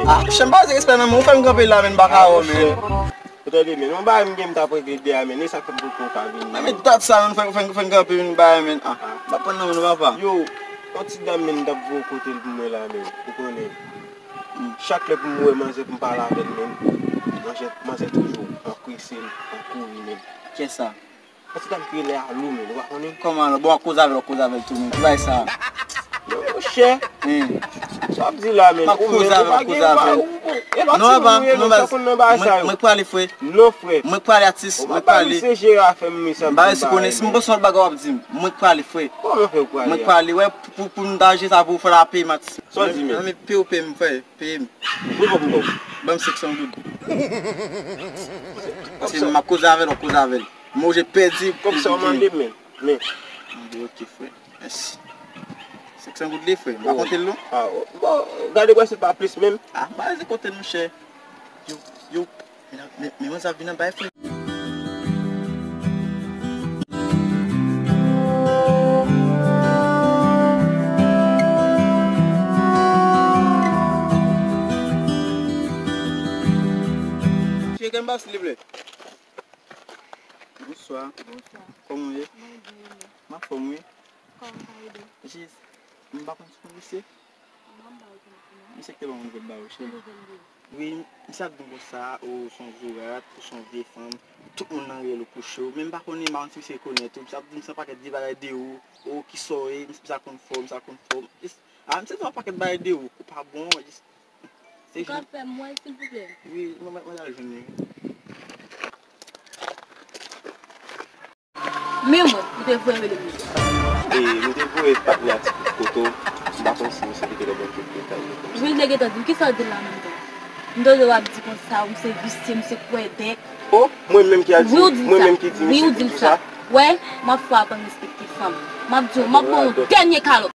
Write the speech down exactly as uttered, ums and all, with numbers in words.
Ah, chè, m pa wè se respè nan men, ou fè m kanpe la, men, m pa ka wè, men. Ou tande, men, yon bagay m gen m t ap regle de a, men, e sa k fè m poko ka vini. Men, men, dat sa, men, fè, fè, fè m kanpe, men, bagay, men. Ah, m pa pran nan men, papa. Yo, yon ti dam, men, m t ap voye kote l pou mwen la, men, ou konnen. Chak lè pou m wè manzè, pou m pale avè l, men, manzè, manzè toujou ap prese m, ap kouri, men. Kiyès sa? Yon ti dam ki rele Alou, men, ou pa konnen? Kòman Alou? Bon, w ap koze avè l, w ap koze avè l tou, men. Ki bagay sa? Non, monchè. Sa w ap di la, men. M ap koze avè l, w ap koze avè l. Non, papa, non, baz. Mwen k prale, frè. Non, frè. Mwen k prale, atis. Mwen k prale. Se Jera fè m sa. M pa resi konnen. Si m panse yon bagay w ap di m. Mwen k prale, frè. Kòman fè w prale? Mwen k prale, wè, pou, pou m ta jere sa pou w fè l ap peye m, atis. Sa w di, men? Nan men, peye w peye m, frè. Peye m. Wi, papa, papa. Ban m senk san goud. Se m ap koze avè l, w ap koze avè l. Mwen oblije pèdi. Kòb sa w mande m, men. Men. Mande, ok, frè. Mèsi. Senk san goud li, frè. M pa konte l, non. Ah, bon, gade, wè, se pa plis menm. Ah, m pa resi konte l, monchè. Yo, yo. Men, men, men, mwen sa vin anba, frè. Cheri, kè m ba, silvouplè. Bonswa. Bonswa. Kòman w ye? Mwen byen, e ou? M anfòm, wi. Kòman m ka ede w? Jis, m pa konn si w konn misye. Non, m pa rekonèt li, non. Misye ki te ban m nouvèl ba ou, cheri. Ki nouvèl li? Wi, misye ap di m konsa, ou se yon zorat, ou se yon vye fanm. Tout moun nan riyèl ou kouche w. Men m pa konnen, m pa konn si misye rekonèt ou. Misye ap di m se yon pakèt vye bagay de ou. Ou, kisa w ye, misye sa konn fè w, misye sa konn fè w. Jis, ah, misye di yon pakèt bagay de ou. Ou pa bon, jis. Ou ka fè m wè, silvouplè? Wi, mwen, mwen, mwen al jwenn li. Men mwen, ou te voye rele m. E, nou te voye patnè a ti kout kote w, m pa konn si misye te gentan ban w tout detay yo konsa. Wi, l te gentan di m. Kisa w di l la menm tan? M tande w ap di konsa, ou se visye, m se kwèdèk. Oh, mwen menm ki al di, mwen menm ki di misye tout sa. Wi, ou di l sa. Wè, m ap fè w aprann respekte fanm. M ap di w, m ap ba w yon dènye kalòt.